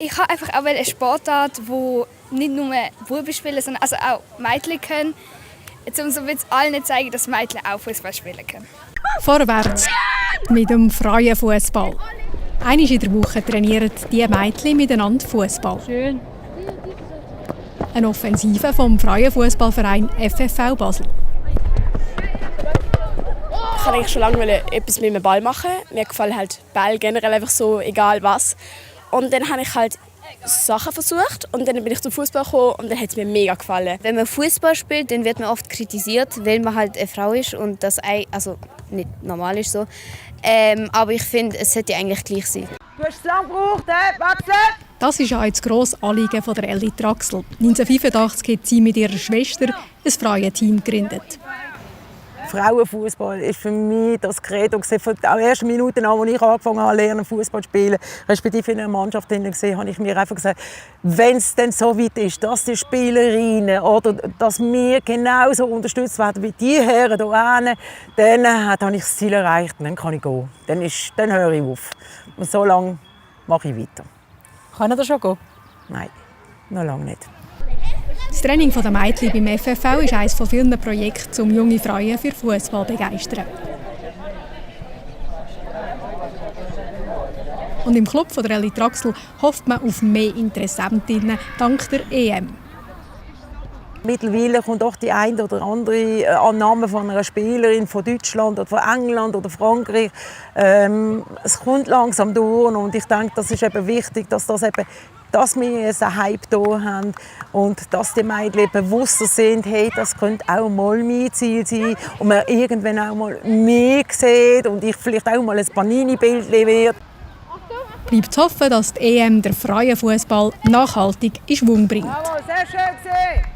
Ich habe einfach auch eine Sportart, wo nicht nur Buben spielen, sondern also auch Mädchen können. Um so allen zu zeigen, dass Mädchen auch Fußball spielen können. Vorwärts mit dem freien Fußball. Einmal in der Woche trainieren die Mädchen miteinander Fußball. Schön. Eine Offensive vom freien Fußballverein FFV Basel. Ich wollte eigentlich schon lange etwas mit dem Ball machen. Mir gefällt halt Ball generell einfach so, egal was. Und dann habe ich halt Sachen versucht und dann bin ich zum Fußball gekommen und dann hat es mir mega gefallen. Wenn man Fußball spielt, dann wird man oft kritisiert, weil man halt eine Frau ist und das also nicht normal ist so. Aber ich finde, es sollte eigentlich gleich sein. Du hast zu lange gebraucht, wechseln! Das ist auch das grosse Anliegen von der Elli Traxel. 1985 hat sie mit ihrer Schwester ein freies Team gegründet. Frauenfußball ist für mich das Credo. Von den ersten Minuten an, als ich angefangen habe, lernen, Fußball zu spielen, respektive in einer Mannschaft gesehen, habe ich mir einfach gesagt, wenn es denn so weit ist, dass die Spielerinnen oder dass wir genauso unterstützt werden wie die Herren hier hinten, dann habe ich das Ziel erreicht. Dann kann ich gehen. Dann höre ich auf. Und so lange mache ich weiter. Kann er schon gehen? Nein, noch lange nicht. Das Training der Mädchen beim FFV ist eines von vielen Projekten, um junge Frauen für Fußball zu begeistern. Und im Club von der Elli Traxel hofft man auf mehr Interessentinnen dank der EM. Mittlerweile kommt auch die eine oder andere Annahme von einer Spielerin von Deutschland oder von England oder Frankreich. Es kommt langsam durch und ich denke, das ist eben wichtig, dass wir einen Hype hier haben und dass die Mädchen bewusster sind, hey, das könnte auch mal mein Ziel sein und man irgendwann auch mal mehr sieht und ich vielleicht auch mal ein Panini-Bild wird. Bleibt zu hoffen, dass die EM der freien Fußball nachhaltig in Schwung bringt. Sehr schön gesehen!